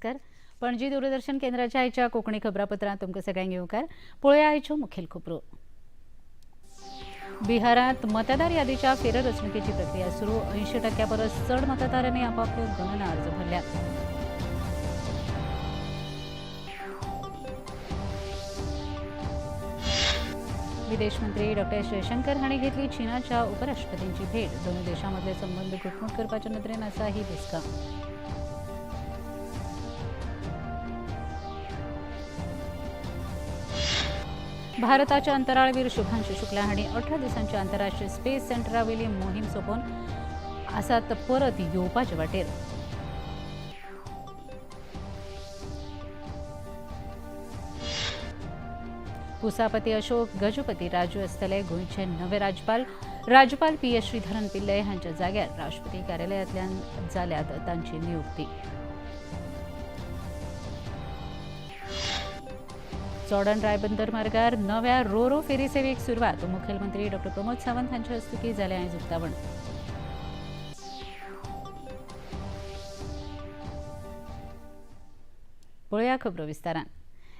नमस्कार. पणजी दूरदर्शन केंद्राच्या आयच्या कोंकणी खबरापत्रांत तुमकां सगळ्यांक येवकार. पळोवया आयच्यो मुखेल खबरो. बिहारांत मतदार यादीच्या फेररचणुकेची प्रक्रिया सुरू. 80% परस चड मतदारांनी आपापल्यो गणना अर्ज भरल्यात. विदेश मंत्री डॉ एस जयशंकर हांणी घेतली चीनाच्या उपराष्ट्रपतींची भेट. दोनूय देशांमदले संबंद घटमूट करपाच्या नदरेन आसा ही बसका. भारताच्या अंतराळवीर शुभांशु शुक्ला हांणी 18 दिसांच्या आंतरराष्ट्रीय स्पेस सेंटरावेली मोहीम सोंपोवन आसात परत येवपाचे वाटेर. पुसापती अशोक गजपती राजू आसतले गोंयचे नवे राज्यपाल. राज्यपाल पी एस श्रीधरन पिल्लय हांच्या जाग्यार राष्ट्रपती कार्यालयांतल्यान जाल्यात तांची नियुक्ती. चोडण रायबंदर मार्गार नव्या रोरो फेरी सेवेक सुरवात. मुखेलमंत्री डॉ प्रमोद सावंत हांचे हस्तुकीं जालें आयज उक्तावण. पळोवया खबरो विस्तारान.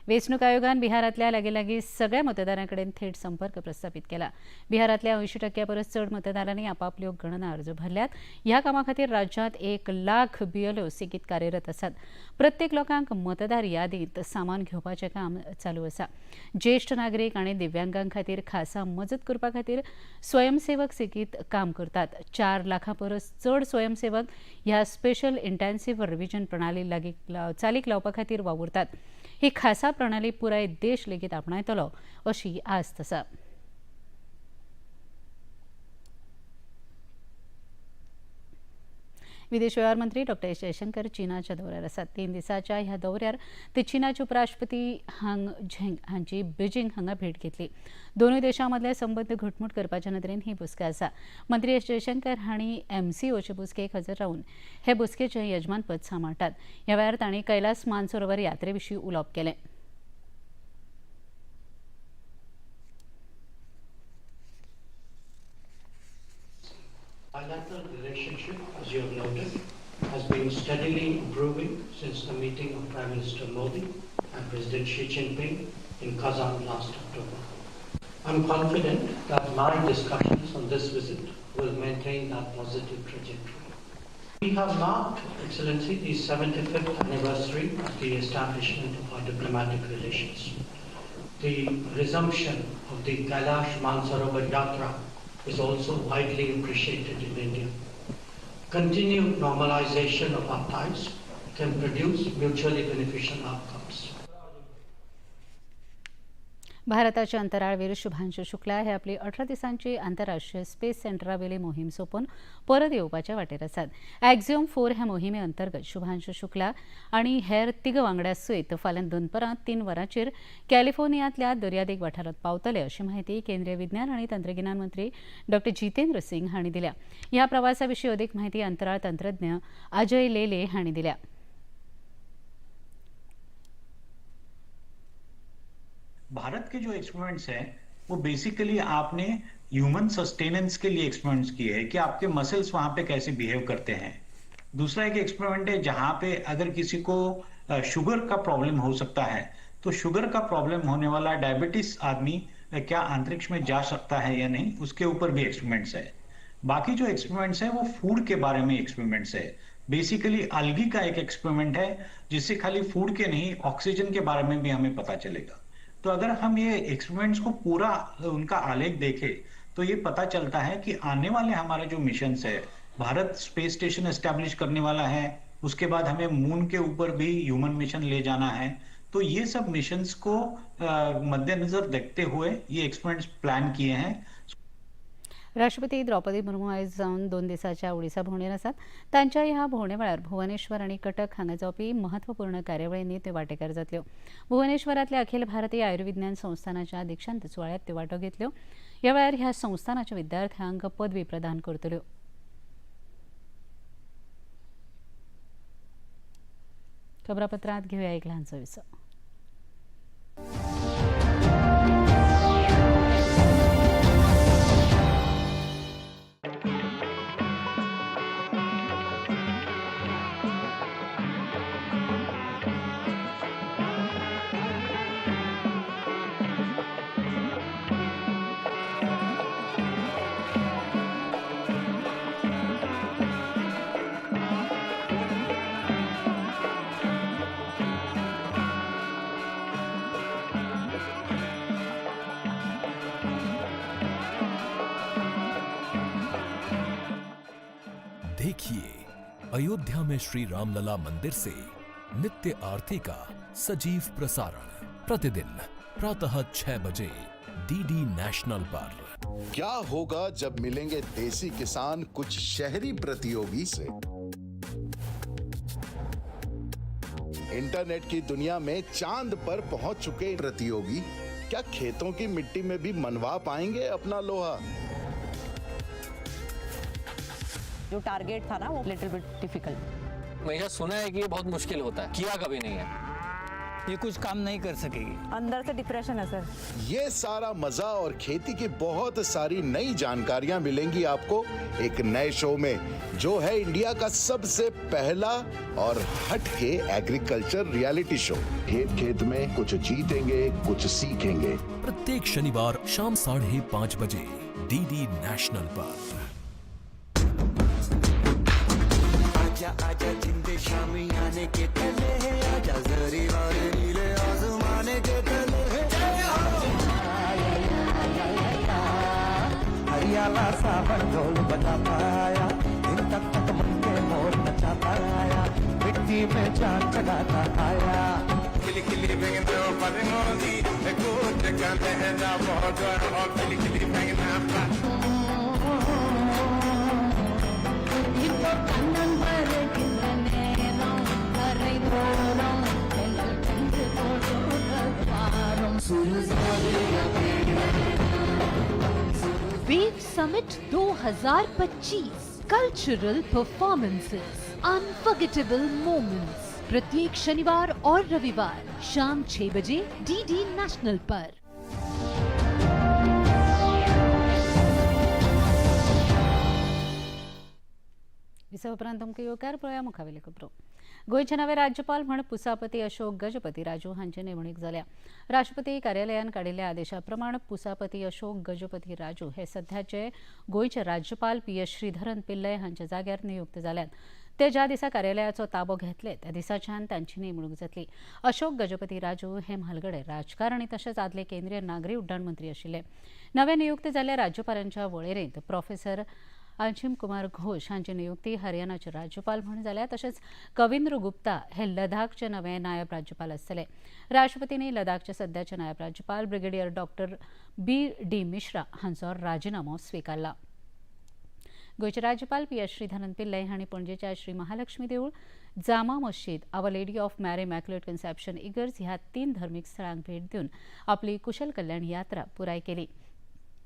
वेंचणूक आयोगान बिहारांतल्या लागीं लागीं सगळ्या मतदारां कडेन थेट संपर्क प्रस्थापीत केला. बिहारांतल्या 80% परस चड मतदारांनी आपापल्यो गणना अर्ज भरल्यात. ह्या कामा खातीर राज्यांत 1 लाख बीएलओ सेगीत कार्यरत आसात. प्रत्येक लोकांक मतदार यादींत सामान घेवपाचें काम चालू आसा. ज्येश्ठ नागरीक आनी दिव्यांगां खातीर खासा मजत करपा खातीर स्वयंसेवक सेगीत काम करतात. 4 लाखां परस चड स्वयंसेवक ह्या स्पेशल इंटेन्सिव्ह रिव्हिजन प्रणाली लागीं चालीक लावपा खातीर वावुरतात. ही खासा प्रणाली पुराय देश लेगीत आपणायतलो अशी आस्त आसा. विदेश वेव्हार मंत्री डॉ एस जयशंकर चीनाच्या दौऱ्यार आसात. 3 दिसांच्या ह्या दौऱ्यार ते चीनाचे उपराष्ट्रपती हांग झेंग हांची बीजिंग हांगा भेट घेतली. दोनूय देशां मदले संबंद घटमूट करपाच्या नदरेन ही बसका आसा. मंत्री एस जयशंकर हांणी एमसीओचे बसकेक हजर रावन हे बसकेचें यजमानपद सांबाळटात. ह्या वेळार तांणी कैलास मानसरोवर यात्रे विशीं उलोवप केलें. Bilateral relationship, as you have noted, has been steadily improving since the meeting of Prime Minister Modi and President Xi Jinping in Kazan last October. I'm confident that my discussions on this visit will maintain that positive trajectory. We have marked, Excellency, the 75th anniversary of the establishment of our diplomatic relations. The resumption of the Kailash Mansarovar Yatra is also widely appreciated in India. Continued normalization of our ties can produce mutually beneficial outcomes. भारताचे अंतराळवीर शुभांशु शुक्ला हे आपली 18 दिसांची आंतरराष्ट्रीय space सेंटरावेली मोहीम सोंपोवन परत येवपाच्या वाटेर आसात. एक्झिओम 4 ह्या मोहिमे अंतर्गत शुभांशु शुक्ला आनी हेर तिग वांगड्या सयत फाल्यां दनपरां 3 वरांचेर कॅलिफोर्नियांतल्या दर्यादेग वाठारांत पावतले अशी माहिती केंद्रीय विज्ञान आनी तंत्रगिन्यान मंत्री डॉ जितेंद्र सिंग हांणी दिल्या. ह्या प्रवासा विशीं अदीक माहिती अंतराळ तंत्रज्ञ अजय लेले हांणी दिल्या. भारत के जो एक्सपेरिमेंट्स हैं वो बेसिकली आपने ह्यूमन सस्टेनेंस के लिए एक्सपेरिमेंट्स किए हैं कि आपके मसल्स वहां पे कैसे बिहेव करते हैं. दूसरा एक एक्सपेरिमेंट है जहां पे अगर किसी को शुगर का प्रॉब्लम हो सकता है तो शुगर का प्रॉब्लम होने वाला डायबिटीज आदमी क्या अंतरिक्ष में जा सकता है या नहीं, उसके ऊपर भी एक्सपेरिमेंट्स है. बाकी जो एक्सपेरिमेंट्स है वो फूड के बारे में एक्सपेरिमेंट्स है. बेसिकली अलगी का एक एक्सपेरिमेंट है जिससे खाली फूड के नहीं ऑक्सीजन के बारे में भी हमें पता चलेगा. तो अगर हम ये एक्सपेरिमेंट्स को पूरा उनका आलेख देखें तो ये पता चलता है कि आने वाले हमारे जो मिशंस है, भारत स्पेस स्टेशन एस्टेब्लिश करने वाला है, उसके बाद हमें मून के ऊपर भी ह्यूमन मिशन ले जाना है, तो ये सब मिशंस को मद्देनजर देखते हुए ये एक्सपेरिमेंट्स प्लान किए हैं. राष्ट्रपती द्रौपदी मुर्मू आयज जावन 2 दिसांच्या ओडिसा भोंवडेर आसात. तांच्या ह्या भोंवडे वेळार भुवनेश्वर आनी कटक हांगा जावपी म्हत्वपूर्ण कार्यावळींनी त्यो वांटेकार जातल्यो. भुवनेश्वरांतल्या अखिल भारतीय आयुर्विज्ञान संस्थानाच्या दीक्षांत सुवाळ्यांत त्यो वांटो घेतल्यो. ह्या वेळार ह्या संस्थानाच्या विद्यार्थ्यांक पदवी प्रदान करतल्यो. खबरापत्रांत घेवया एक ल्हानसो विसव. देखिए अयोध्या में श्री रामलला मंदिर से नित्य आरती का सजीव प्रसारण प्रतिदिन प्रातः 6 बजे डीडी नेशनल पर। क्या होगा जब मिलेंगे देसी किसान कुछ शहरी प्रतियोगी से? इंटरनेट की दुनिया में चांद पर पहुंच चुके प्रतियोगी क्या खेतों की मिट्टी में भी मनवा पाएंगे अपना लोहा? जो टारगेट था ना वो लिटिल बिट डिफिकल्ट। हमेशा सुना है कि ये बहुत मुश्किल होता है, किया कभी नहीं है। ये कुछ काम नहीं कर सकेगी। अंदर से डिप्रेशन है सर। ये सारा मजा और खेती की बहुत सारी नई जानकारियां मिलेंगी आपको एक नए शो में, जो है इंडिया का सबसे पहला और हटके एग्रीकल्चर रियलिटी शो। खेत खेत में कुछ जीतेंगे, कुछ सीखेंगे। प्रत्येक शनिवार शाम 5:30 बजे डीडी नेशनल पर। आजा आजा जिंदे शामी आने के तले है, आजा जरी वाले नीले आजमाने के तले है। हरियाला सावन ढोल बजाता आया, दिन तक तक मन के मोर नचाता आया, मिट्टी में जान जगाता आया। खिली खिली भेंगना परमोदी कूद का लहरा बहुत खिली खिली भेंगना। Wave Summit 2025 cultural performances, unforgettable moments. प्रत्येक शनिवार और रविवार शाम 6 बजे डीडी नेशनल पर। विसव उपरांत तुमकां येवकार पळोवया मुखावेल्यो खबरो। गोंयचे नवे राज्यपाल म्हण पुसापती अशोक गजपती राजू हांची नेमणूक जाल्या। राष्ट्रपती कार्यालयान काडिल्ल्या आदेशा प्रमाण पुसापती अशोक गजपती राजू हे सध्याचे गोंयचे राज्यपाल पी एस श्रीधरन पिल्लय हांच्या जाग्यार नियुक्त जाल्यात। ते ज्या दिसा कार्यालयाचो ताबो घेतले त्या दिसाच्यान तांची नेमणूक जातली। अशोक गजपती राजू हे म्हालगडे राजकारणी तशेंच आदले केंद्रीय नागरी उड्डाण मंत्री आशिल्ले। नवे नियुक्त जाल्ल्या राज्यपालांच्या वळेरेंत प्रोफेसर अंशिम कुमार घोष हांची नियुक्ती हरियाणाचे राज्यपाल म्हूण जाल्या। तशेंच कविंद्र गुप्ता हे लडाखचे नवे नायब राज्यपाल आसतले। राष्ट्रपतींनी लडाखचे सद्याचे नायब राज्यपाल brigadier doctor B D Mishra हांचो राजिनामो स्विकारला। गोंयचे राज्यपाल पी एस श्रीधरन पिल्लय हांणी पणजेच्या श्री महालक्ष्मी देवूळ, Jama Masjid, Our Lady of Mary Immaculate Conception इगर्ज ह्या 3 धर्मीक स्थळांक भेट दिवन आपली कुशल कल्याण यात्रा पुराय केली।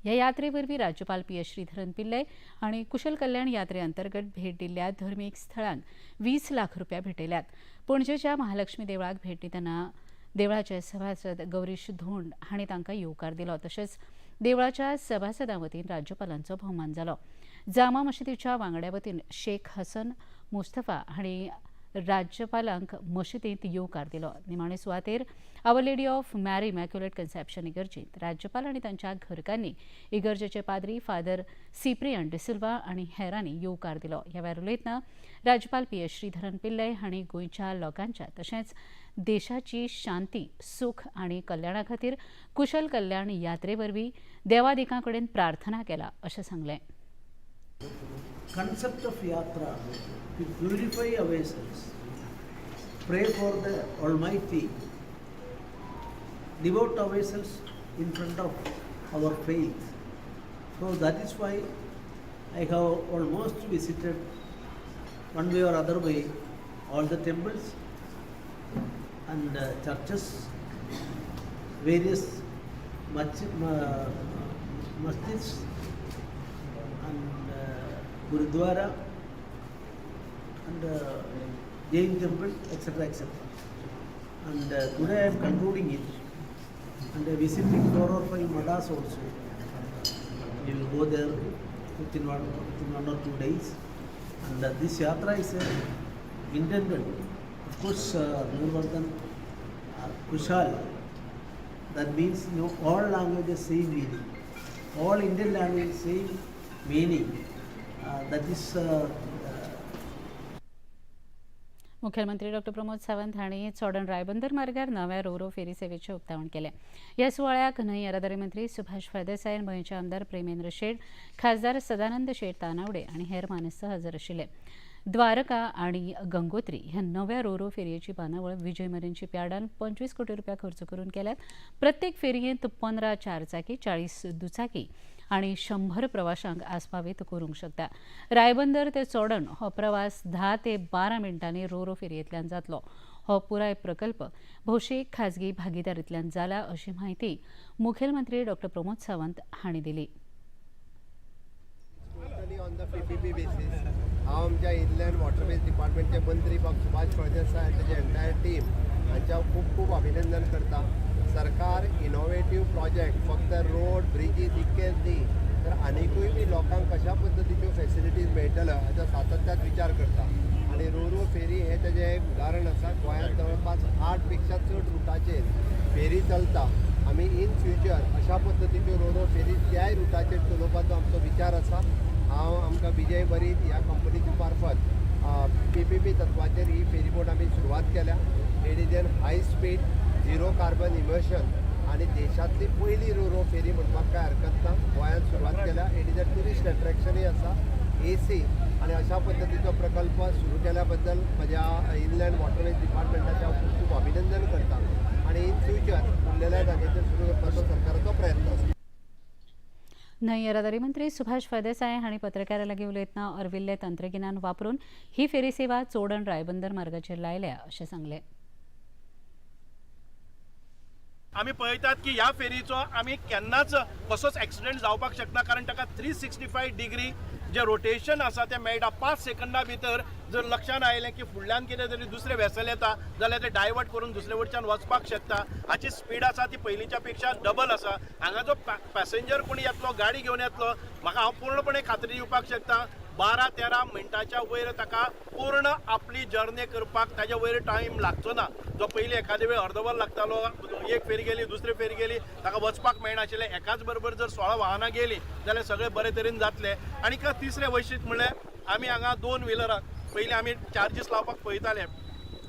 ह्या यात्रे वरवीं राज्यपाल पी एस श्रीधरन पिल्लय हांणी कुशल कल्याण यात्रे अंतर्गत भेट दिल्ल्या धर्मीक स्थळांक 20 लाख रुपया भेटयल्यात। पणजेच्या महालक्ष्मी देवळाक भेट दितना देवळाचे सभासद गौरीश धोंड हांणी तांकां येवकार दिलो। तशेंच देवळाच्या सभासदां वतीन राज्यपालांचो भोवमान जालो। जामा मशिदीच्या वांगड्या वतीन शेख हसन मुस्तफा हांणी राज्यपालांक मशिदींत येवकार दिलो। निमाणे सुवातेर Our Lady of Mary Immaculate Conception इगर्जेंत राज्यपाल आनी तांच्या घरकान्नी, इगर्जेचे पाद्री फादर सिप्रियन डिसिल्वा आनी हेरांनी येवकार दिलो। ह्या वेळार उलयतना राज्यपाल पी एस श्रीधरन पिल्लय हांणी गोंयच्या लोकांच्या तशेंच देशाची शांती, सुख आनी कल्याणा खातीर कुशल कल्याण यात्रे वरवीं देवादिकां कडेन प्रार्थना केला अशें सांगलें। Concept of yatra to purify ourselves, pray for the Almighty, devote ourselves in front of our faith. So that is why I have almost visited one way or other way all the temples and churches, various masjids and Gurudwara and Jain temple, etc., etc. And today I am concluding it and visiting 4 or 5 madas also. We will go there within one or 2 days. And this yatra is intended, of course, Nurvardhan Kushal, that means you know, all languages same meaning, all Indian languages same meaning. That is मुख्यमंत्री doctor Pramod Sawant हांणी चोडण रायबंदर मार्गार नव्या रोरो फेरी सेवेचें उक्तावण केलें. ह्या सुवाळ्याक न्हंय येरादारी मंत्री सुभाष फळदेसाय, मयेंचे आमदार प्रेमेंद्र शेट, खासदार सदानंद शेट तानावडे आनी हेर मानेस्त हजर आशिल्ले. द्वारका आनी गंगोत्री ह्या नव्या रोरो फेरयेची बांदावळ विजय मरीन शिपयार्डान 25 कोटी रुपया खर्च करून केल्यात. प्रत्येक फेरयेंत 15 चारचाकी, 40 दुचाकी आनी 100 प्रवाशांक आस्पावीत करूंक शकता. रायबंदर ते चोडण हो प्रवास 10 ते 12 मिनटांनी रोरो फेरयेंतल्यान जातलो. हो पुराय प्रकल्प भौशीक खाजगी भागीदारींतल्यान जाला अशी म्हायती मुखेलमंत्री डॉक्टर प्रमोद सावंत हांणी दिली. On the PPP basis हांव आमच्या इनलँड वॉटरवेज डिपार्टमेंटचे मंत्री बाब सुभाष फळदेसाय आनी ताची एंटायर टीम हांच्या हांव खूब खूब अभिनंदन करता. सरकार इनोवेटीव प्रोजेक्ट फक्त रोड ब्रिजीस इतकेच न्ही तर आनिकूय बी लोकांक कशा पद्दतीच्यो फेसिलिटीज मेळटल्यो हाचो सातत्यान विचार करता आनी रोरो फेरी हें तेजें एक उदाहरण आसा. गोंयांत जवळपास 8 पेक्षा चड रुटाचेर फेरी चलता. आमी इन फ्युचर अशा पद्दतीच्यो रोरो फेरी त्याय रुटाचेर चलोवपाचो आमचो विचार आसा. हांव आमकां विजय बरीत ह्या कंपनीच्या मार्फत PPP तत्वाचेर ही फेरीबोट आमी सुरवात केल्या. It is an high speed zero carbon emission आनी देशांतली पयली रोरो फेरी म्हणपाक कांय हरकत ना. गोंयांत सुरवात केल्या. It is a tourist अट्रॅक्शनूय आसा, AC आनी अशा पद्दतीचो प्रकल्प सुरू केल्या बद्दल म्हज्या इनलँड वॉटरवेज डिपार्टमेंटाचें हांव खूब खूब अभिनंदन करता आनी इन फ्युचर उरलेल्या जाग्याचेर सुरू करपाचो सरकाराचो प्रयत्न आसा. न्हंय येरादारी मंत्री सुभाष फळदेसाय हांणी पत्रकारां लागीं उलयतना अर्विल्लें तंत्रगिन्यान वापरून ही फेरी सेवा चोडण रायबंदर मार्गाचेर लायल्या अशें सांगलें. आमी पळयतात की ह्या फेरीचो आमी केन्नाच कसोच एक्सिडेंट जावपाक शकना, कारण ताका 365 डिग्री जे रोटेशन आसा तें मेळटा. 5 सेकंडा भितर जर लक्षान आयलें की फुडल्यान कितें तरी दुसरें वेसल येता जाल्यार तें डायवर्ट करून दुसरे वटच्यान वचपाक शकता. हाची स्पीड आसा ती पयलींच्या पेक्षा डबल आसा. हांगा जो पॅसेंजर कोणी येतलो, गाडी घेवन येतलो, म्हाका हांव पूर्णपणे खात्री दिवपाक शकता 12-13 मिनटाच्या वयर ताका पूर्ण आपली जर्नी करपाक ताज्या वयर टायम लागचो ना. जो पयलीं एखादे वेळ अर्दवर लागतालो, एक फेरी गेली दुसरी फेरी गेली ताका वचपाक मेळनाशिल्लें. एकाच बरोबर जर 16 वाहनां गेलीं जाल्यार सगळें बरे तरेन जातलें. आनी तिसरें वैशिश्ट म्हणल्यार आमी हांगा 2 व्हिलराक पयलीं आमी चार्जीस लावपाक पळयताले.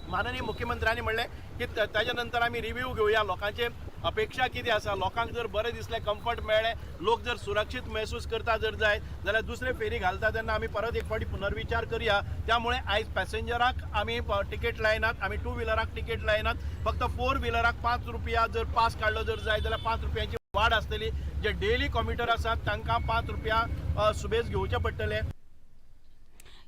माननीय मुख्यमंत्र्यांनी म्हणलें की ताज्या नंतर आमी रिव्यू घेवया, लोकांचे अपेक्षा कितें आसा, लोकांक जर बरें दिसलें, कम्फर्ट मेळ्ळें, लोक जर सुरक्षीत महसूस करता जर जाय जाल्यार दुसरे फेरी घालता तेन्ना आमी परत एक फावटी पुनर्विचार करया. त्यामुळे आयज पॅसेंजराक आमी तिकेट लायनात, आमी 2 व्हिलराक तिकेट लायनात, फक्त 4 व्हिलराक 5 रुपया जर पास काडलो जर जाय जाल्यार 5 रुपयांची वाड आसतली. जे डेली कॉम्युटर आसात तांकां 5 रुपया सुबेज घेवचे पडटले.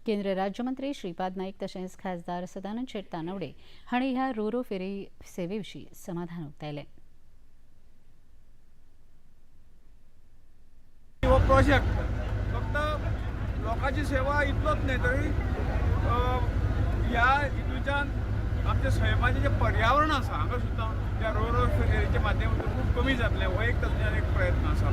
केंद्रीय राज्यमंत्री श्रीपाद नाईक तशेंच खासदार सदानंद शेट तानावडे हांणी ह्या रोरो फेरी सेवे विशीं समाधान उक्तायलें. हो प्रोजेक्ट फक्त लोकांची सेवा इतलोच न्हय तरी ह्या हितूच्यान आमच्या सैमाचें जें पर्यावरण आसा हांगा सुद्दां त्या रोरो फेरीच्या माध्यमांतून खूब कमी जातलें हो एक तातूंतल्यान एक प्रयत्न आसा.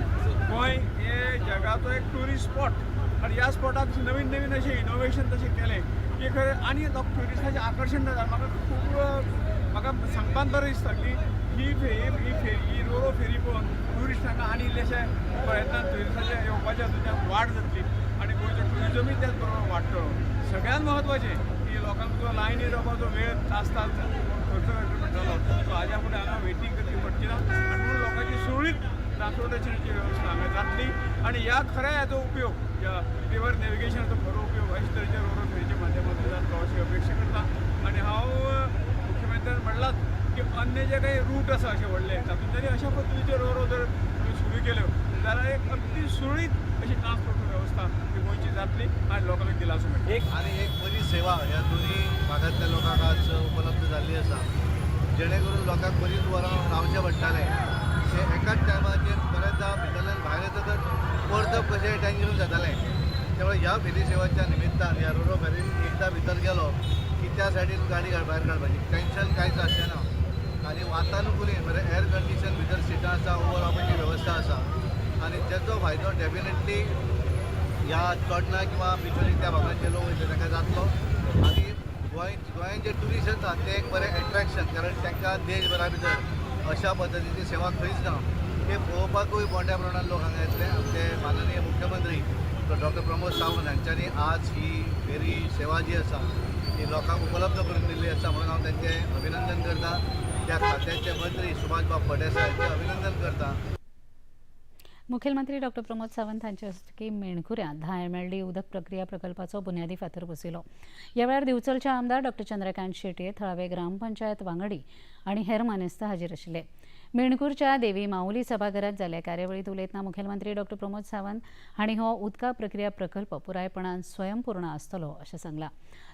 गोंय हे जगाचो एक ट्युरिस्ट स्पॉट आनी ह्या स्पॉटाक नवीन नवीन अशें इनोवेशन तशें केलें की खरें आनी लोक ट्युरिस्टाचें आकर्शण जाता. म्हाका खूब म्हाका सांगपाक बरें दिसता की ही फेरी ही फेरी ही रोरो फेरी पळोवन ट्युरिस्टांक आनी इल्लेशे प्रयत्नान ट्युरिस्टाचे येवपाच्या हातूंतल्यान वाड जातली आनी गोंयचो ट्युरिजमूय त्याच बरोबर वाडटलो. सगळ्यांत म्हत्वाचें की लोकांक जो लायनी रावपाचो वेळ तास तास खर्च पडटलो तो हाज्या फुडें हांगा वेटींग करची पडची ना आनी म्हणून लोकांची सुरळीत ट्रान्सपोर्टेशनाची वेवस्था हांगा जातली आनी ह्या खऱ्या हाचो उपयोग ह्या रिवर नॅविगेशनाचो खरो उपयोग अशे तरेच्या रोरो फेरीच्या माध्यमांतल्यान जातलो अशी अपेक्षा करता. आनी हांव मुख्यमंत्र्यान म्हणलाच की अन्य जे काही रूट आसा अशे व्हडले तातूंत अशा पद्दतीचे रोरो जर सुरू केल्यो जाल्यार एक अगदी सुरळीत अशी ट्रान्सपोर्ट वेवस्था ही गोंयची जातली आनी लोकांक दिलासो मेळटलो. एक आनी एक बरी सेवा ह्या दोनूय भागांतल्या लोकांक आज उपलब्ध जाल्ली आसा, जेणे करून लोकांक बरीच वरां रावचें पडटालें. ते एकाच टायमाचेर बऱ्याचदा भितरल्यान भायर येतकच परतप कशें टेंशन जातालें. त्यामुळे ह्या फेरी सेवाच्या निमित्तान ह्या रोरो फेरीन एकदां भितर गेलो की त्या सायडीन गाडी भायर काडपाची टेंशन कांयच आसचें ना आनी वातानुकूलीन म्हणजे एअर कंडिशन भितर सिटां आसा, उबो रावपाची वेवस्था आसा आनी जेचो फायदो डेफिनेटली ह्या चोडणा किंवा बिचोली त्या भागांचे लोक वयतले तांकां जातलो. आनी गोंयांत जे ट्युरिस्ट येता ते एक बरें एट्रॅक्शन, कारण तांकां देशभरा भितर अशा पद्दतीची सेवा खंयच ना. ते पळोवपाकूय मोठ्या प्रमाणात लोक हांगा येतले. आमचे माननीय मुख्यमंत्री डॉक्टर प्रमोद सावंत हांच्यांनी आज ही फेरी सेवा जी आसा ही लोकांक उपलब्ध करून दिल्ली आसा म्हणून हांव तांचें अभिनंदन करता. त्या खात्याचे मंत्री सुभाषबाब फळदेसाय हांचें अभिनंदन करता. मुखेलमंत्री डॉक्टर प्रमोद सावंत हांचे हस्तुकीं मेणकुऱ्यां 10 MLD उदक प्रक्रिया प्रकल्पाचो बुन्यादी फातर बसयलो. ह्या वेळार दिवचलचे आमदार डॉक्टर चंद्रकांत शेटये, थळावे ग्रामपंचायत वांगडी आनी हेर मानेस्त हाजीर आशिल्ले. मेणकूरच्या देवी माऊली सभाघरांत जाल्ल्या कार्यावळींत उलयतना मुखेलमंत्री डॉक्टर प्रमोद सावंत हांणी हो उदका प्रक्रिया प्रकल्प पुरायपणान स्वयंपूर्ण आसतलो अशें सांगलां.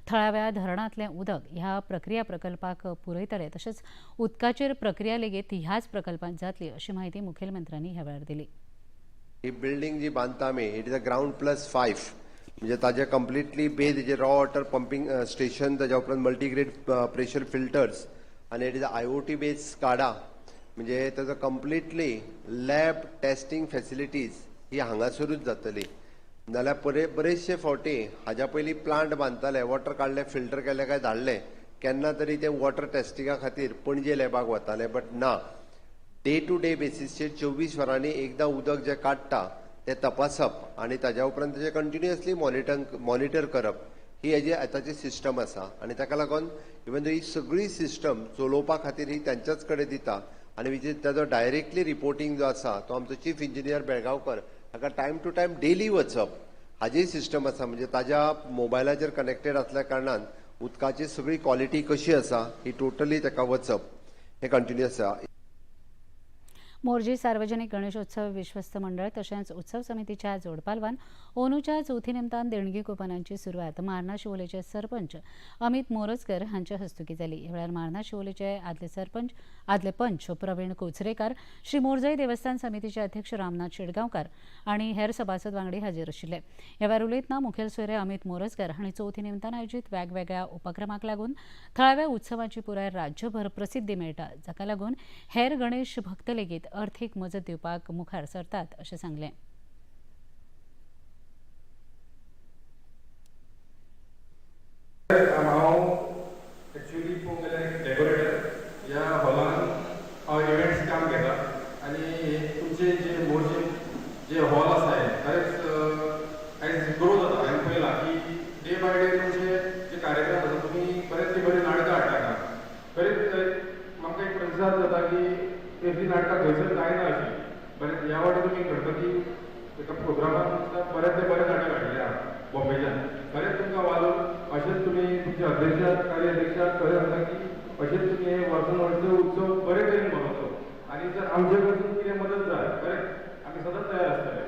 थळाव्या धरणांतलें उदक ह्या प्रक्रिया प्रकल्पाक पुरयतले, तशेंच उदकाचेर प्रक्रिया लेगीत ह्याच प्रकल्पांत जातली अशी म्हायती मुखेलमंत्र्यांनी ह्या वेळार दिली. ही बिल्डींग जी बांदता आमी it is a ground +5, म्हणजे ताजे कंप्लिटली बेज जे रॉ वॉटर पंपिंग स्टेशन, ताज्या उपरांत मल्टीग्रेड प्रेशर फिल्टर्स आनी it is a IoT base SCADA, म्हणजे ताजो कंप्लिटली लॅब टेस्टिंग फॅसिलिटीज ही हांगासरूच जातली. नाल्यार बरेचशे फावटी हाज्या पयलीं प्लांट बांदताले, वॉटर काडले, फिल्टर केले काय धाडले, केन्ना तरी ते वॉटर टेस्टिंगा खातीर पणजे लॅबाक वताले, बट ना डे टू डे बेसिसचेर 24 वरांनी एकदां उदक जें काडटा तें तपासप आनी ताज्या उपरांत तेजें कंटिन्युअसली मॉनिटर करप ही हेजी आतांची सिस्टम आसा. आनी ताका लागून इवन ही सगळी सिस्टम चलोवपा खातीर ही तांच्याच कडेन दिता आनी विच ताजो डायरेक्टली रिपोर्टींग जो आसा तो आमचो चीफ इंजिनियर बेळगांवकर हाका टायम टू टायम डेली वचप हाजी सिस्टम आसा. म्हणजे ताज्या मोबायलाचेर कनेक्टेड आसल्या कारणान उदकाची सगळी क्वॉलिटी कशी आसा ही टोटली ताका वचप हें कंटिन्युअस आसा. मोरजी सार्वजनिक गणेशोत्सव विश्वस्त मंडळ तशेंच उत्सव समितीच्या जोडपालवान ओनूच्या चवथी निमतान देणगी कुपनांची सुरवात मार्ना शिवोलेचे सरपंच अमित मोरजकर हांच्या हस्तुकीं जाली. ह्या वेळार मार्ना शिवोलेचे आदले पंच प्रवीण कोचरेकार, श्री मोरजई देवस्थान समितीचे अध्यक्ष रामनाथ शेडगांवकार आनी हेर सभासद वांगडी हाजीर आशिल्ले. ह्या वेळार उलयतना मुखेल सोयरे अमित मोरजकर हांणी चवथी निमतान आयोजीत वेगवेगळ्या उपक्रमाक लागून थळाव्या उत्सवाची पुराय राज्यभर प्रसिद्धी मेळटा, जाका लागून हेर गणेश भक्त लेगीत अर्थीक मजत दिवपाक मुखार सरतात अशें सांगलें. हांव एक्चुअली पळोवंक गेल्यार एक डेकोरेटर ह्या हॉलान हांव इव्हेंट्स काम घेता आनी तुमचे जे मोरजे जे हॉल आसा हे खरेंच आयज ग्रो जाता. हांवें पळयलां की डे बाय डे तुमचे जे कार्यक्रम आसा तुमी बरेच बरीं नाटकां हाडटा. खरेंच म्हाका एक प्रतिसाद जाता की तेजी नाटकां खंयसर जायना अशीं. बरें ह्या वाटे तुमी गणपती एका प्रोग्रामान बरें ते बरें नाटक हाडलें आहा बॉम्बेच्यान. खरेंच तुमकां वालोर. अशेंच तुमी तुमच्या अध्यक्षाक कार्याध्यक्षाक खरें सांगता की अशेंच तुमी हे वर्सान वर्स उत्सव बरे तरेन मनोवचो आनी जर आमचे कडसून कितें मदत जाय खरेंच आमी सदांच तयार आसतले.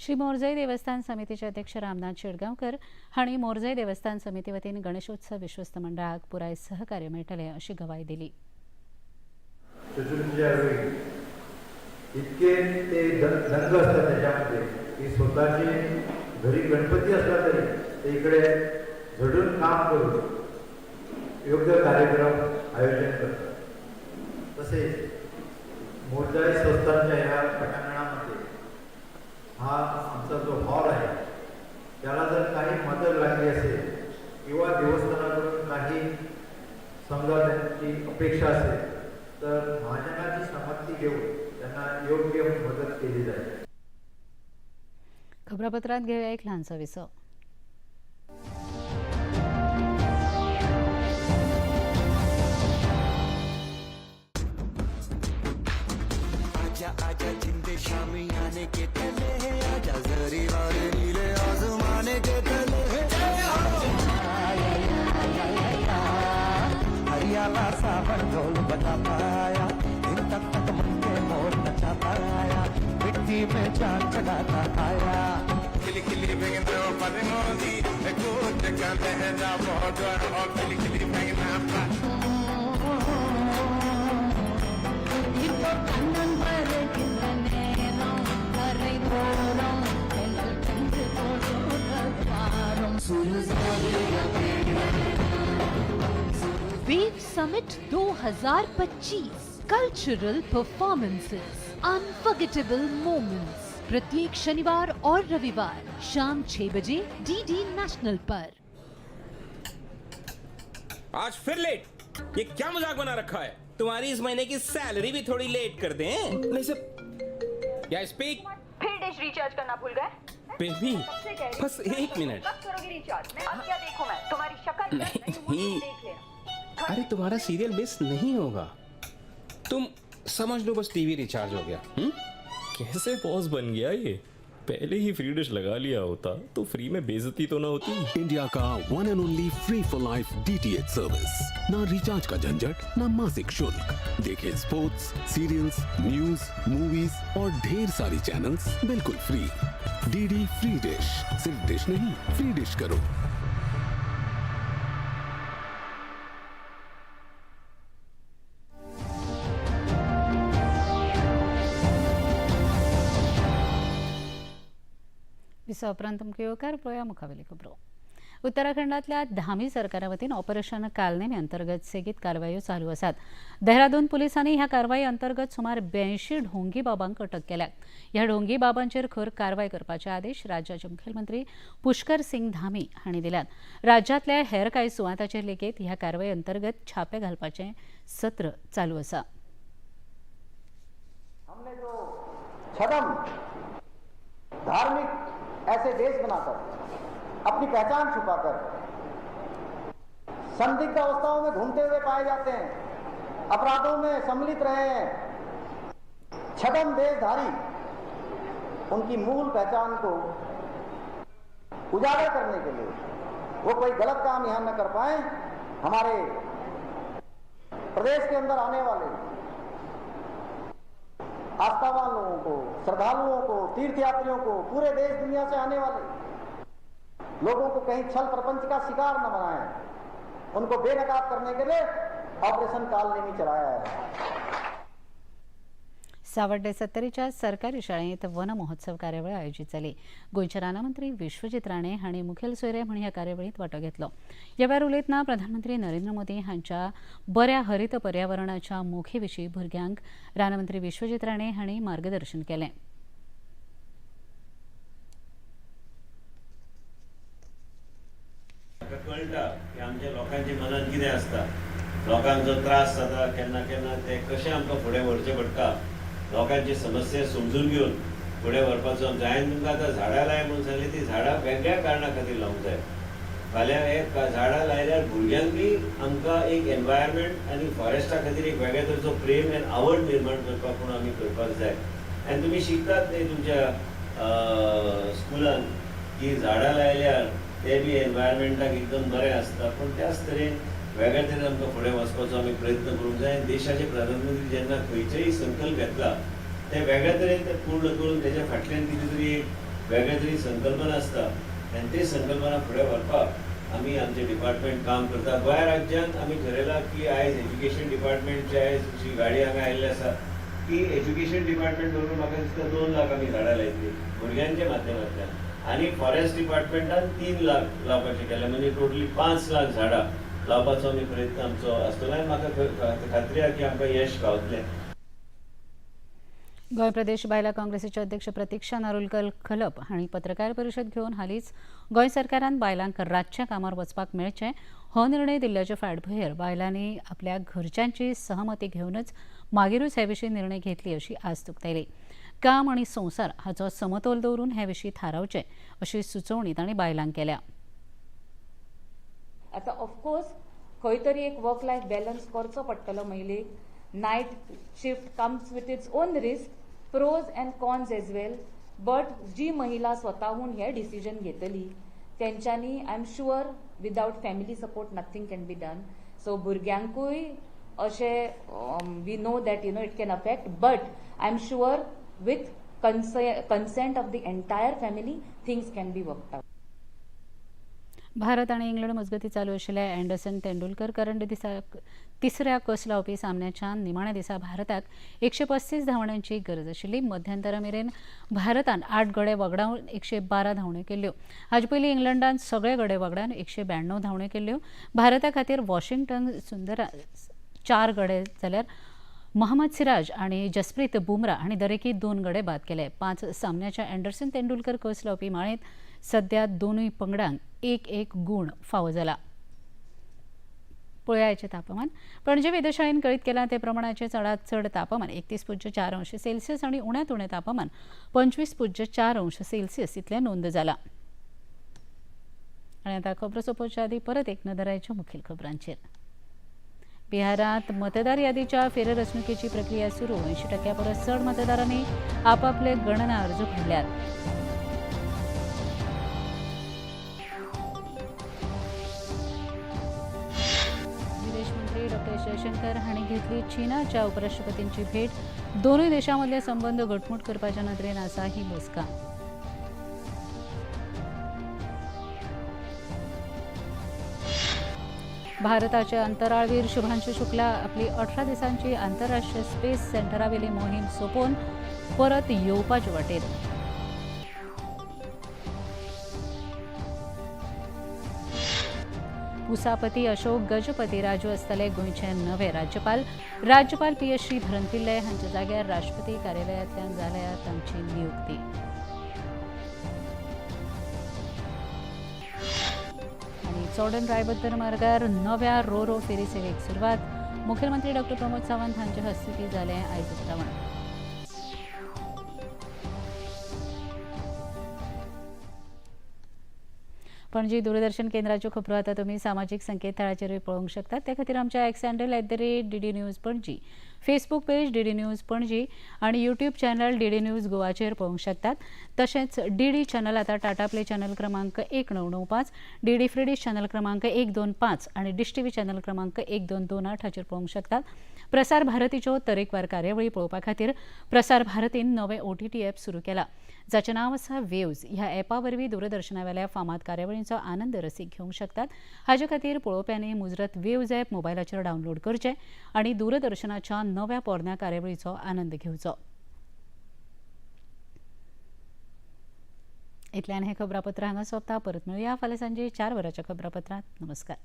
श्री मोरजई देवस्थान समितीचे अध्यक्ष रामनाथ शेडगांवकर हांणी मोरजई देवस्थान समिती वतीन गणेशोत्सव विश्वस्त मंडळाक पुराय सहकार्य मेळटलें अशी गवाय दिली. चतुर्पूजा वेळी इतके ते दंग असतात त्याच्यामध्ये की स्वतःचे घरी गणपती असला तरी ते इकडे झडून काम करून योग्य कार्यक्रम आयोजन करतात. तसेच मोरजाई संस्थांच्या ह्या पटांगणामध्ये हा आमचा जो हॉल आहे त्याला जर काही मदत लागली असेल किंवा देवस्थानाकडून काही समजा त्यांची अपेक्षा असेल तर महाजनाची संमती घेऊन त्यांना योग्य मदत केली जाईल. खबरापत्रात घेऊया एक लहानसा विसव. आजा आजा जिंदे शामियाने के तले आजा जरी वाले नीले आजमाने के तले हरियाला सावन ढोल बजाता आया दिन तक तक मन के मोर नचाता आया मिट्टी में जान जगाता आया. खिली खिली भेंगना पदमोदी कूद का लहरा बहुत और खिली खिली भेंगना wave summit 2025 cultural performances, unforgettable moments, प्रत्येक शनिवार और रविवार शाम 6 बजे डीडी नेशनल पर. आज फिर लेट, ये क्या मजाक बना रखा है? तुम्हारी इस महीने की सैलरी भी थोड़ी लेट कर दें। नहीं सर, क्या स्पीक? फिर डिश रिचार्ज करना भूल गए? बेबी बस एक मिनट। कब करोगे रिचार्ज? अब क्या देखूं मैं तुम्हारी शक्ल? नहीं, अरे तुम्हारा सीरियल मिस नहीं होगा, तुम समझ लो बस टीवी रिचार्ज हो गया। कैसे बॉस बन गया ये? पहले ही फ्री डिश लगा लिया होता तो फ्री में बेइज्जती तो ना होती। इंडिया का one and only free for life DTH service. ना रिचार्ज का झंझट, ना मासिक शुल्क। देखें स्पोर्ट्स, सीरियल्स, न्यूज, मूवीज और ढेर सारी चैनल्स बिल्कुल फ्री। डीडी फ्री डिश, सिर्फ डिश नहीं, फ्री डिश करो। विसवा उपरांत तुमकां येवकार. पळोवया मुखावेली खबरो. उत्तराखंडातल्या धामी सरकारा वतीन ऑपरेशन कालनेमी अंतर्गत सेगीत कारवायो चालू आसात. देहरादून पुलिसांनी ह्या कारवाये अंतर्गत सुमार 82 ढोंगी बाबांक अटक केल्या. ह्या ढोंगी बाबांचेर खर कारवाय करपाचे आदेश राज्याचे मुखेलमंत्री पुष्कर सिंग धामी हांणी दिल्यात. राज्यांतल्या हेर कांय सुवातांचेर लेगीत ह्या कारवाये अंतर्गत छापे घालपाचें सत्र चालू आसा. हमने जो छदम धार्मिक ऐसे देश बनाकर अपनी पहचान छुपाकर संदिग्ध अवस्थाओं में घूमते हुए पाए जाते हैं, अपराधों में सम्मिलित रहे हैं, छदम देशधारी, उनकी मूल पहचान को उजागर करने के लिए वो कोई गलत काम यहां न कर पाए, हमारे प्रदेश के अंदर आने वाले आस्थावान लोगों को, श्रद्धालुओं को, तीर्थयात्रियों को, पूरे देश दुनिया से आने वाले लोगों को कहीं छल प्रपंच का शिकार न बनाएं, उनको बेनकाब करने के लिए ऑपरेशन कालनेमी चलाया है। सावड्डे सत्तरीच्या सरकारी शाळेंत वन महोत्सव कार्यावळ आयोजीत जाली. गोंयचे रानमंत्री विश्वजीत राणे हांणी मुखेल सोयरे म्हूण ह्या कार्यावळींत वांटो घेतलो. ह्या वेळार उलयतना प्रधानमंत्री नरेंद्र मोदी हांच्या बऱ्या हरित पर्यावरणाच्या मोखी विशीं भुरग्यांक रानमंत्री विश्वजीत राणे हांणी मार्गदर्शन केलें. कळटा की आमच्या लोकांच्या मनात कितें आसता, लोकांक जो त्रास जाता केन्ना केन्ना ते कशें आमकां फुडें व्हरचें पडटा, लोकांची समस्या समजून घेवन फुडें व्हरपाचो. हांवें तुमकां आतां झाडां लाय म्हणून सांगली, ती झाडां वेगळ्या कारणा खातीर लावंक जाय. फाल्यां एक झाडां लायल्यार भुरग्यांक बी आमकां एक एनवायरमेंट आनी फॉरेस्टा खातीर एक वेगळे तरेचो प्रेम आनी आवड निर्माण करपाक म्हणून आमी करपाक जाय. आनी तुमी शिकतात न्ही तुमच्या स्कुलान की झाडां लायल्यार ते बी एनवायरमेंटाक एकदम बरें आसता. पूण त्याच तरेन वेगळ्या तरेन आमकां फुडें वचपाचो आमी प्रयत्न करूंक जाय. देशाचे प्रधानमंत्री जेन्ना खंयचेय संकल्प घेतला ते वेगळ्या तरेन ते पूर्ण करून तेच्या फाटल्यान कितें तरी एक वेगळे तरी संकल्पना आसता आनी ते संकल्पना फुडें व्हरपाक आमी आमचें डिपार्टमेंट काम करता. गोंय राज्यांत आमी ठरयलां की आयज एज्युकेशन डिपार्टमेंटची आयज जी गाडी हांगा आयिल्ली आसा की एज्युकेशन डिपार्टमेंट बरोबर म्हाका दिसता 2 लाख आमी झाडां लायतली भुरग्यांच्या माध्यमांतल्यान, आनी फॉरेस्ट डिपार्टमेंटान 3 लाख लावपाचें केलें, म्हणजे टोटली 5 लाख झाडां लावपाचो आमी प्रयत्न आमचो आसतलो आनी म्हाका खात्री आसा की आमकां यश गावतलें. गोंय प्रदेश बायलां काँग्रेसीचे अध्यक्ष प्रतिक्षा नारुलकर खलप हांणी पत्रकार परिशद घेवन हालींच गोंय सरकारान बायलांक रातच्या कामार वचपाक मेळचें हो निर्णय दिल्ल्याचे फाटभुंयेर बायलांनी आपल्या घरच्यांची सहमती घेवनच मागीरूच हे विशीं निर्णय घेतली अशी आस्त उक्तायली. काम आनी संवसार हाचो समतोल दवरून हे विशीं थारावचें अशी सुचोवणी तांणी बायलांक केल्या. आतां ऑफकोर्स खंय तरी एक वर्क लायफ बॅलन्स करचो पडटलो महिलेक. Night shift comes with its own risk, pros and cons as well. But जी महिला स्वताहून हे डिसिजन घेतली तेंच्यांनी I am sure without family support nothing can be done. So भुरग्यांकूय अशें we know that you know it can affect, but I am sure with consent of the entire family things can be worked out. Bharat आनी England मजगतीं चालू आशिल्ल्या Anderson Tendulkar करंड दिसा तिसऱ्या कस लावपी सामन्याच्या निमाण्या दिसा भारताक 135 धांवड्यांची गरज आशिल्ली. मध्यंतरा मेरेन भारतान 8 गडे वगडावन 112 धांवड्यो केल्यो. हाचे पयलीं इंग्लंडान सगळे गडे वगडावन 192 धांवड्यो केल्यो. भारता खातीर वॉशिंग्टन सुंदरा 4 गडे जाल्यार मोहम्मद सिराज आनी जसप्रीत बुमरा हांणी दरेकी 2 गडे बाद केले. 5 सामन्याच्या अँडरसन तेंडुलकर कस लावपी माळेंत सध्या दोनूय पंगडांक 1-1 गूण फावो जाला. पळयाचें तापमान. पणजे वेधशाळेन कळीत केलां ते प्रमाणाचें चडांत चड तापमान 31.4 अंश सेल्सियस आनी उण्यांत उणें तापमान 25.4 अंश सेल्सियस इतलें नोंद जालां. आनी आतां खबरो सोंपोवच्या आदीं परत एक नदर आयच्यो मुखेल खबरांचेर. बिहारांत मतदार यादीच्या फेररचणुकेची प्रक्रिया सुरू. 80% परस चड मतदारांनी आपापले गणना अर्ज भरल्यात. विदेश मंत्री डॉ जयशंकर हांणी घेतली चीनाच्या उपराष्ट्रपतींची भेट. दोनूय देशांमदले संबंद घटमूट करपाच्या नदरेन आसा ही बसका. भारताचे अंतराळवीर शुभांशु शुक्ला आपली 18 दिसांची आंतरराष्ट्रीय स्पेस सेंटरावेली मोहीम सोंपोवन परत येवपाचे वाटेर. पुसापती अशोक गजपती राजू आसतले गोंयचे नवे राज्यपाल. राज्यपाल पी एस श्रीधरन पिल्लय हांच्या जाग्यार राष्ट्रपती कार्यालयांतल्यान जाल्या तांची नियुक्ती. चोडण रायबंदर मार्गार नव्या रो रो फेरी सेवेक सुरवात. मुखेलमंत्री डॉ प्रमोद सावंत हांचे हस्तुकीं जालें आयज उक्तावण. पणजी दूरदर्शन केंद्राच्यो खबरो आतां तुमी सामाजीक संकेतथळाचेरूय पळोवंक शकतात. ते खातीर आमच्या X handle @DD News Panaji, Facebook page DD News Panaji आनी यूट्यूब चॅनल DD news गोवाचेर पळोवंक शकतात. तशेंच DD channel आतां टाटा प्ले चॅनल क्रमांक 1995, DD free डिश चॅनल क्रमांक 125 आनी डिश टीव्ही चॅनल क्रमांक 1228 हाचेर पळोवंक शकतात. प्रसार भारतीच्यो तरेकवार कार्यावळी पळोवपा खातीर प्रसार भारतीन नवें OTT app सुरू केला, जाचें नांव आसा वेव्ज. ह्या ॲपा वरवीं दूरदर्शनावेल्या फामाद कार्यावळींचो आनंद रसीक घेवंक शकतात. हाजे खातीर पळोवप्यांनी मुजरत वेव्ज ॲप मोबायलाचेर डावनलोड करचें आनी दूरदर्शनाच्या नव्या पोरण्या कार्यावळीचो आनंद घेवचो. इतल्यान हें खबरापत्र हांगा सोंपता. परत मेळुया फाल्यां सांजे 4 वरांच्या खबरापत्रांत. नमस्कार.